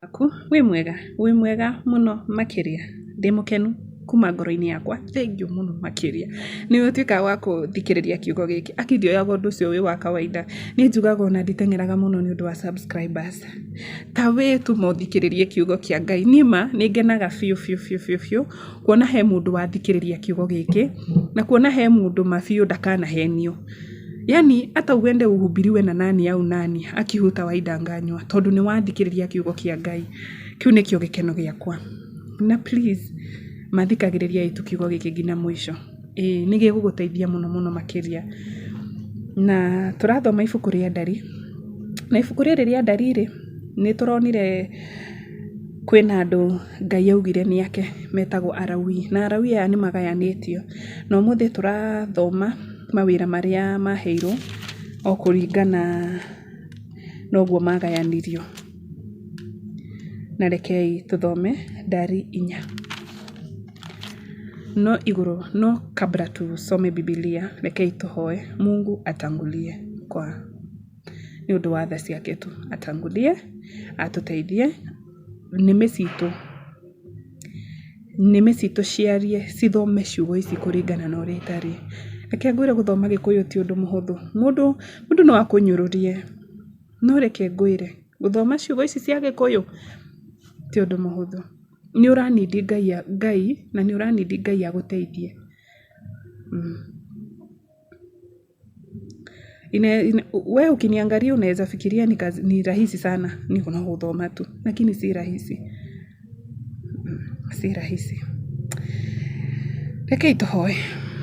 Waku wĩ mwega wĩ mwega mũno makĩria ndĩ mũkenu kuma ngoro-inĩ yakwa thengiũ mũno makĩria nĩ ũtuĩkaga wa gũthikĩrĩria kiugo gĩkĩ aki ndioyaga ũndũ ũcio wĩ wa kawaida niĩ njugaga ona nditeng'eraga mũno nĩ ũndũ wa subscribers ta wĩ tu ma ũthikĩrĩrie kiugo kĩa Ngai niĩ ma nĩ ngenaga biũ biũ biũ biũ biũ kuona he mũndũ wathikĩrĩria kiugo gĩkĩ na kuona he mũndũ ma biũ ndakanahenio yani hata uende uhubiriwe na nani au nani aki hutawahi danganywa tondũ nĩ wathikĩrĩria kiugo kĩa Ngai kĩu nĩkĩo gĩkeno gĩakwa na please mathikagĩrĩria tu kiugo gĩkĩ nginya mũico ĩĩ nĩ gĩgũgũteithia mũno mũno makĩria na tũrathoma ibuku rĩa Ndari na ibuku rĩrĩ rĩa Ndari rĩ nĩ tũronire kwĩna andũ Ngai augire nĩ ake metagwo Alawii na Alawii aya nĩ magayanĩtio na ũmũthĩ tũrathoma mawĩra marĩa maheirwo o kũringana na ũguo magayanirio. Na rekei tũthome Ndari 4. No igũrũ no kabla tusome Bibilia, rekei tũhoe Mungu atangulie kwa nĩ ũndũ wa tha ciake tu atangulie atũteithie nĩmĩ citũ nĩmĩ citũ ciarie cithome ciugo ici kũringana na ũrĩa itariĩ. Reke ngwĩre gũthoma gĩkũyũ ti ũndũ mũhũthũ mũndũ mũndũ no akũnyũrũrie no reke ngwĩre gũthoma ciugo ici cia gĩkũyũ ti ũndũ mũhũthũ. Nĩ ũranindi Ngai, Ngai na nĩ ũranindi Ngai agũteithie. We ukiniangalia unaweza fikiria ni, kazi, ni rahisi sana niko na gũthoma tu lakini si rahisi si rahisi. Rekei tũhoe.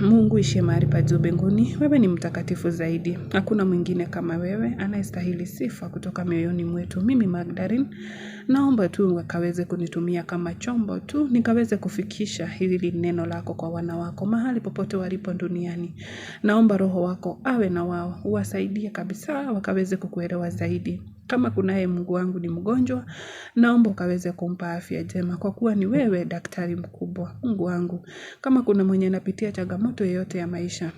Mungu uishiye mahali pa juu mbinguni, wewe ni mtakatifu zaidi, hakuna mwingine kama wewe anayestahili sifa kutoka mioyoni mwetu. Mimi Magdalene, naomba tu ukaweze kunitumia kama chombo tu, nikaweze kufikisha hili neno lako kwa wana wako mahali popote walipo duniani. Naomba Roho wako awe na wao, uwasaidie kabisa wakaweze kukuelewa zaidi. Kama kunaye Mungu wangu ni mgonjwa, naomba ukaweze kumpa afya njema, kwa kuwa ni wewe daktari mkubwa. Mungu wangu, kama kuna mwenye anapitia changamoto yoyote ya maisha,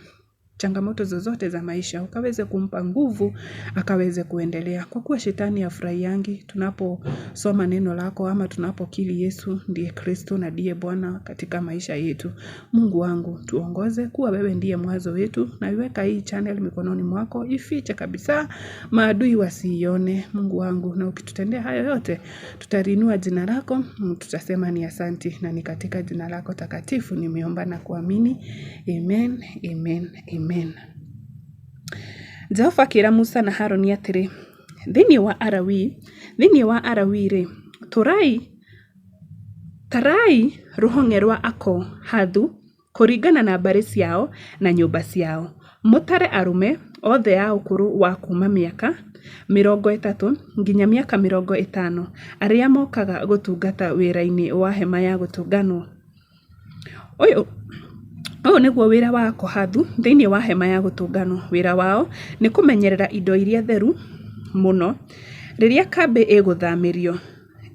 changamoto zozote za maisha, ukaweze kumpa nguvu, akaweze kuendelea. Kwa kuwa shetani hafurahiangi, tunaposoma neno lako ama tunapokiri Yesu ndiye Kristo na ndiye Bwana katika maisha yetu. Mungu wangu, tuongoze kuwa wewe ndiye mwanzo wetu na iweka hii channel mikononi mwako, ifiche kabisa maadui wasiione. Mungu wangu, na ukitutendea hayo yote, tutaliinua jina lako, tutasema ni asanti, na ni katika jina lako takatifu nimeomba na kuamini. Amen, amen, amen. Jehova akĩra Musa na Harũni atĩrĩ, thĩinĩ wa Alawii, thĩinĩ wa Alawii-rĩ, tũrai tarai rũhonge rwa Akohathu kũringana na mbarĩ ciao na nyũmba ciao. Mũtare arũme othe a ũkũrũ wa kuuma mĩaka 30 nginya mĩaka 50 arĩa mokaga gũtungata wĩra-inĩ wa hema ya gũtũnganwo. Ũyũ ũyũ nĩguo wĩra wa Akohathu thĩinĩ wa hema ya gũtũnganwo. Wĩra wao nĩ kũmenyerera indo iria theru mũno. Rĩrĩa kambĩ ĩgũthamĩrio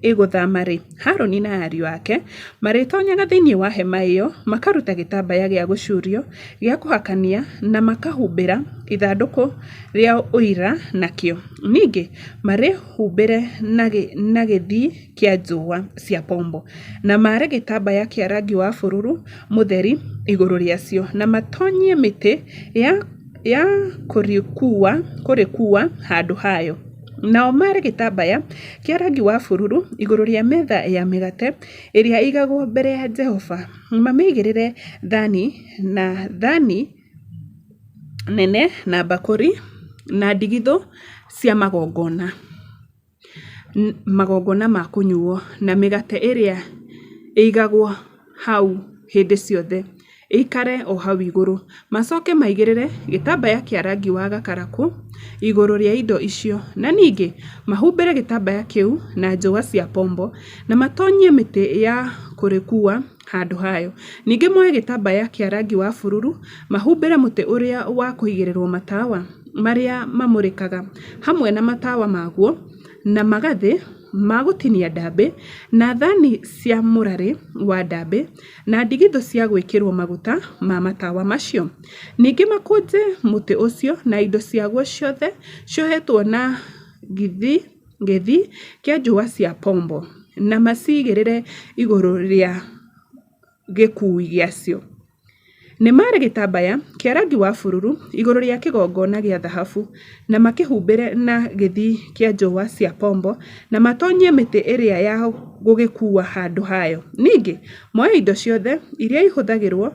ĩgũthama-rĩ, Harũni na ariũ ake marĩtoonyaga thĩinĩ wa hema ĩyo, makaruta gĩtambaya gĩa gũcuurio gĩa kũhakania na makahumbĩra ithandũkũ rĩa Ũira nakĩo. Ningĩ marĩhumbĩre na gĩthii kĩa njũũa cia pombo, na maare gĩtambaya kĩa rangi wa bururu mũtheri igũrũ rĩacio, na matoonyie mĩtĩ ya kũrĩkuua handũ hayo. Nao maare gĩtambaya kĩa rangi wa bururu igũrũ rĩa metha ya mĩgate ĩrĩa ĩigagwo mbere ya Jehova, mamĩigĩrĩre thani na thani nene na mbakũri na ndigithũ cia magongona, magongona ma kũnyuuo, na mĩgate ĩrĩa ĩigagwo hau hĩndĩ ciothe ĩikare o hau igũrũ. Macoke maigĩrĩre gĩtambaya kĩa rangi wa gakarakũ igũrũ rĩa indo icio, na ningĩ mahumbĩre gĩtambaya kĩu na njũũa cia pombo, na matoonyie mĩtĩ ya kũrĩkuua handũ hayo. Ningĩ moe gĩtambaya kĩa rangi wa bururu mahumbĩre mũtĩ ũrĩa wa kũigĩrĩrwo matawa marĩa mamũrĩkaga hamwe na matawa maguo, na magathĩ ma gũtinia ndambĩ, na thani cia mũrarĩ wa ndambĩ, na ndigithũ cia gwĩkĩrwo maguta ma matawa macio. Ningĩ makũnje mũtĩ ũcio na indo ciaguo ciothe ciohetwo na gĩthii kĩa njũũa cia pomboo, na macigĩrĩre igũrũ rĩa gĩkuui gĩacio. Nĩ maare gĩtambaya kĩa rangi wa bururu igũrũ rĩa kĩgongona gĩa thahabu, na makĩhumbĩre na gĩthii kĩa njũũa cia pomboo, na matoonyie mĩtĩ ĩrĩa ya gũgĩkuua handũ hayo. Ningĩ moe indo ciothe iria ihũthagĩrũo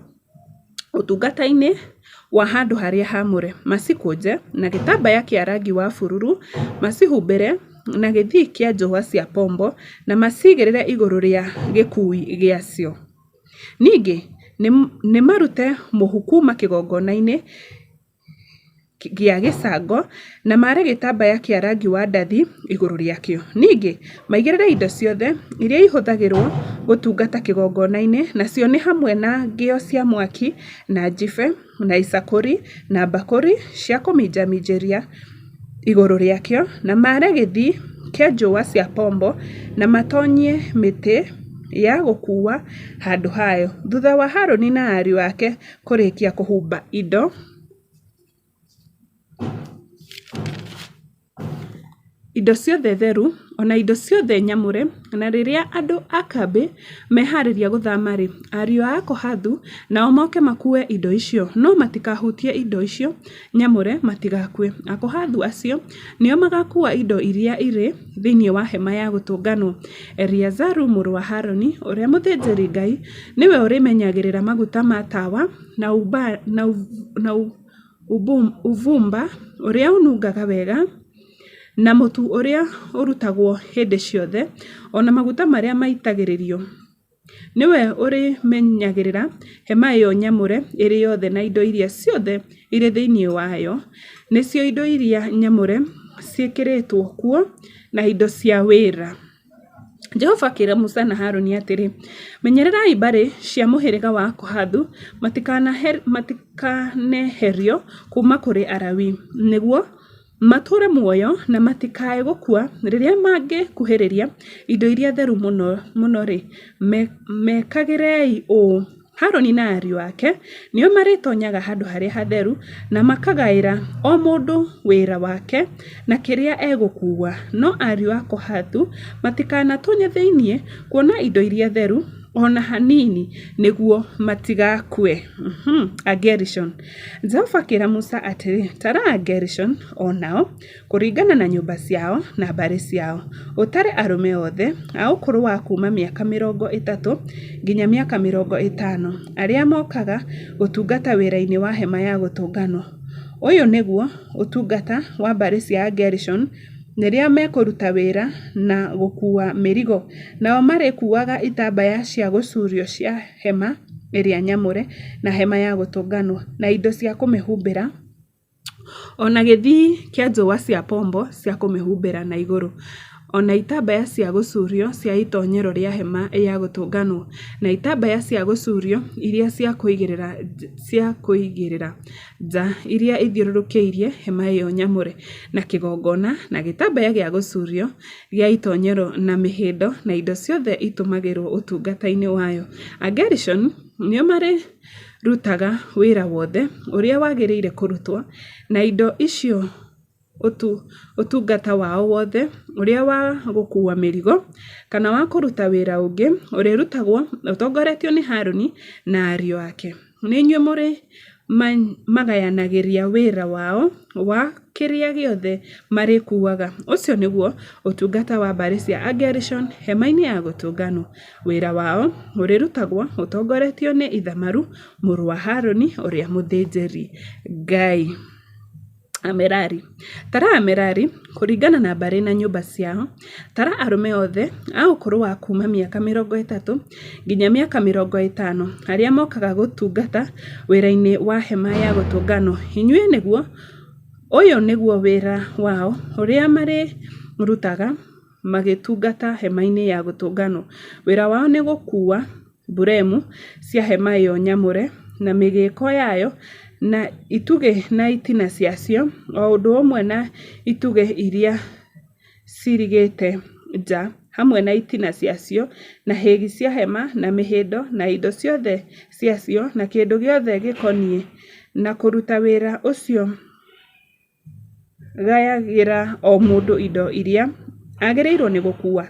ũtungata-inĩ wa handũ harĩa hamũre, macikũnje na gĩtambaya kĩa rangi wa bururu, macihumbĩre na gĩthii kĩa njũũa cia pomboo, na macigĩrĩre igũrũ rĩa gĩkuui gĩacio. Ningĩ nĩ marute mũhu kuuma kĩgongona-inĩ gĩa gĩcango na maare gĩtambaya kĩa rangi wa ndathi igũrũ rĩakĩo. Ningĩ maigĩrĩre indo ciothe iria ihũthagĩrũo gũtungata kĩgongona-inĩ, nacio nĩ hamwe na ngĩo cia mwaki, na njibe, na icakũri, na mbakũri cia kũminjaminjĩria igũrũ rĩakĩo, na maare gĩthii kĩa njũũa cia pomboo, na matoonyie mĩtĩ ya gũkuua handũ hayo. Thutha wa Harũni na ariũ ake kũrĩkia kũhumba indo ciothe theru, o na indo ciothe nyamũre, na rĩrĩa andũ a kambĩ mehaarĩria gũthaama-rĩ, ariũ a Kohathu nao moke makuue indo icio. No matikahutie indo icio nyamũre matigakue. Akohathu acio nĩo magaakuua indo iria irĩ thĩinĩ wa hema ya gũtũnganwo. Eliazaru mũrũ wa Harũni ũrĩa mũthĩnjĩri-Ngai nĩwe ũrĩmenyagĩrĩra maguta ma tawa na ũbumba ũrĩa ũnungaga wega na mũtu ũrĩa ũrutagwo hĩndĩ ciothe, o na maguta marĩa maitagĩrĩrio. Nĩwe ũrĩmenyagĩrĩra hema ĩyo nyamũre ĩrĩ yothe na indo iria ciothe irĩ thĩinĩ wayo, nĩcio indo iria nyamũre ciĩkĩrĩtwo kuo na indo cia wĩra. Jehova akĩra Musa na Harũni atĩrĩ, Menyererai mbarĩ cia mũhĩrĩga wa Kohathu matikaneherio kuuma kũrĩ Alawii, nĩguo matũũre muoyo na matikae gũkua rĩrĩa mangĩkuhĩrĩria indo iria theru mũno-rĩ, mekagĩrei ũũ: Harũni na ariũ ake nĩo marĩtoonyaga handũ harĩa hatheru na makagaĩra o mũndũ wĩra wake na kĩrĩa egũkuua, no ariũ a Kohathu matikanatoonye thĩinĩ kuona indo iria theru o na hanini nĩguo matigakue. Agerishoni. Jehova akĩra Musa atĩrĩ, Tara Agerishoni o nao, kũringana na nyũmba ciao na mbarĩ ciao. Ũtare arũme othe a ũkũrũ wa kuuma mĩaka 30 nginya mĩaka 50 arĩa mokaga gũtungata wĩra-inĩ wa hema ya gũtũnganwo. Ũyũ nĩguo ũtungata wa mbarĩ cia Agerishoni rĩrĩa mekũruta wĩra na gũkuua mĩrigo. Nao marĩkuuaga itambaya cia gũcuurio cia hema ĩrĩa nyamũre na hema ya gũtũnganwo, na indo cia kũmĩhumbĩra, o na gĩthii kĩa njũũa cia pomboo cia kũmĩhumbĩra na igũrũ, o na itambaya cia gũcuurio cia itoonyero rĩa hema ya gũtũnganwo, na itambaya cia gũcuurio iria cia kũigĩrĩra nja ĩrĩa ĩthiũrũrũkĩirie hema ĩyo nyamũre, na kĩgongona, na gĩtambaya gĩa gũcuurio gĩa itoonyero na mĩhĩndo na indo ciothe itũmagĩrwo ũtungata-inĩ wayo. Agerishoni nĩo marĩrutaga wĩra wothe ũrĩa wagĩrĩire kũrutwo na indo icio ũtungata wao wothe ũrĩa wa gũkuua mĩrigo kana wa kũruta wĩra ũngĩ ũrĩrutagwo ũtongoretio nĩ Harũni na ariũ ake. Nĩ inyuĩ mũrĩmagayanagĩria wĩra wao wa kĩrĩa gĩothe marĩkuuaga. Ũcio nĩguo ũtungata wa mbarĩ cia Agerishoni hema-inĩ ya gũtũnganwo. Wĩra wao ũrĩrutagwo ũtongoretio nĩ Ithamaru mũrũ wa Harũni ũrĩa mũthĩnjĩri-Ngai. Amerari. Tara Amerari kũringana na mbarĩ na nyũmba ciao. Tara arũme othe a ũkũrũ wa kuuma mĩaka 30 nginya mĩaka 50 arĩa mokaga gũtungata wĩra-inĩ wa hema ya gũtũnganwo. Inyuĩ nĩguo, ũyũ nĩguo wĩra wao ũrĩa marĩrutaga magĩtungata hema-inĩ ya gũtũnganwo. Wĩra wao nĩ gũkuua buremu cia hema ĩyo nyamũre, na mĩgĩĩko yayo, na itugĩ na itina ciacio, o ũndũ ũmwe na itugĩ iria ciirigĩte nja hamwe na itina ciacio, na higĩ cia hema, na mĩhĩndo, na indo ciothe ciacio, na kĩndũ gĩothe gĩkoniĩ na kũruta wĩra ũcio. Gayagĩra o mũndũ indo iria Agĩrĩirũo nĩ gũkua.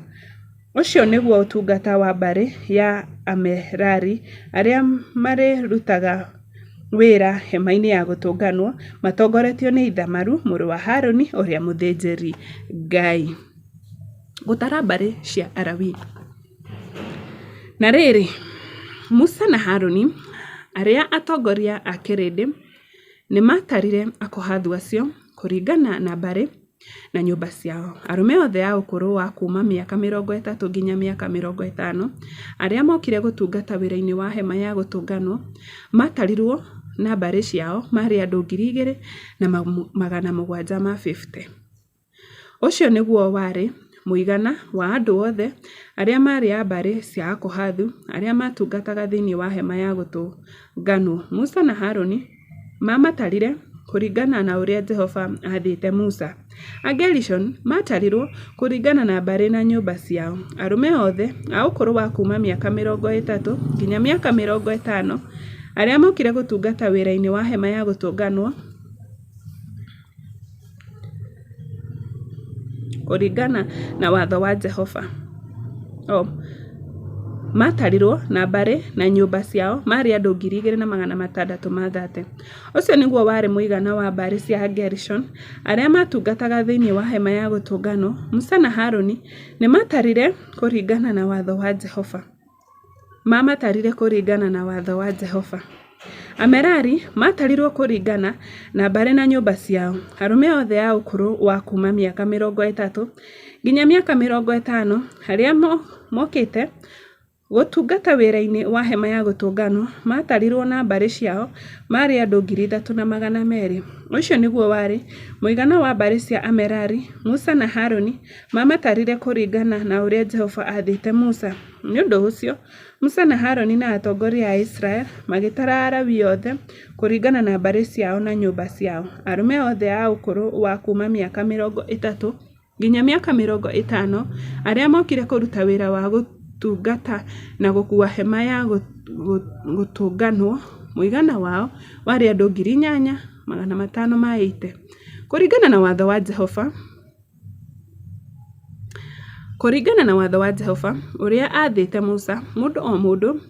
Ũcio nĩguo ũtungata wa mbarĩ ya Amerari arĩa marĩrutaga wĩra hema-inĩ ya gũtũnganwo, matongoretio nĩ Ithamaru mũrũ wa Haruni ũrĩa mũthĩnjĩri-Ngai. Gũtara mbarĩ cia Alawii. Na rĩrĩ, Musa na Haruni, arĩa atongoria a kĩrĩndĩ, nĩ maatarire Akohathu acio kũringana na mbarĩ na nyũmba ciao, arũme othe a ũkũrũ wa kuuma mĩaka 30 nginya mĩaka 50 arĩa mookire gũtungata wĩra-inĩ wa hema ya gũtũnganwo, maatarirũo na mbarĩ ciao maarĩ andũ 2,750. Ũcio nĩguo warĩ mũigana wa andũ othe arĩa maarĩ a mbarĩ cia Akohathu arĩa maatungataga thĩinĩ wa hema ya gũtũnganwo. Musa na Haruni maamatarire kũringana na ũrĩa Jehova aathĩte Musa. Agerishoni maatarirũo kũringana na mbarĩ na nyũmba ciao, arũme othe a ũkũrũ wa kuuma mĩaka 30 nginya mĩaka 50 arĩa mookire gũtungata wĩra-inĩ wa hema ya gũtũnganwo, kũringana na watho wa Jehova. O maatarirũo na mbarĩ na nyũmba ciao maarĩ andũ 2,630. Ũcio nĩguo warĩ mũigana wa mbarĩ cia Agerishoni arĩa maatungataga thĩinĩ wa hema ya gũtũnganwo. Musa na Haruni nĩ maatarire kũringana na watho wa Jehova. Maamatarire kũringana na watho wa Jehova. Amerari maatarirũo kũringana na mbarĩ na nyũmba ciao, arũme othe a ũkũrũ wa kuuma mĩaka 30 nginya mĩaka 50 arĩa mookĩte gũtungata wĩra-inĩ wa hema ya gũtũnganwo, maatarirũo na mbarĩ ciao maarĩ andũ 3,200. Ũcio nĩguo warĩ mũigana wa mbarĩ cia Amerari. Musa na Haruni maamatarire kũringana na ũrĩa Jehova aathĩte Musa. Nĩ ũndũ ũcio Musa na Haruni na atongoria a Isiraeli magĩtara Alawii othe kũringana na mbarĩ ciao na nyũmba ciao, arũme othe a ũkũrũ wa kuuma mĩaka 30 nginya mĩaka 50 arĩa mookire kũruta wĩra wa gũtungata na gũkuua hema ya gũtũnganwo, mũigana wao warĩ andũ 8,580. Kũringana na watho wa Jehova. Kũringana na watho wa Jehova ũrĩa aathĩte Musa, mũndũ o mũndũ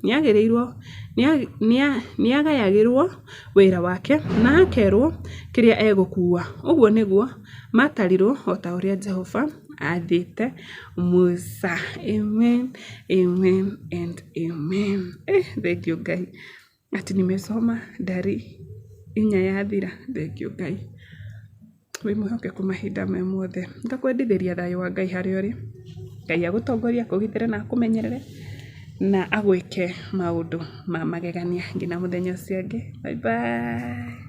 nĩagayagĩrwo wĩra wake na akerwo kĩrĩa egũkuua. Ũguo nĩguo maatarirwo o ta ũrĩa Jehova aathĩte Musa. Amen, amen and amen. Eh, thengiũ Ngai atĩ nimesoma ndari inya yathira. Thengiũ Ngai. Wĩ mwĩhokeku mahinda me mothe. Ngakwendithĩria thayũ wa Ngai harĩa ũrĩ. Ngai agũtongorie, akũgitĩre na akũmenyerere na agwĩke maũndũ ma magegania nginya mũthenya ũcio ũngĩ. Bye bye.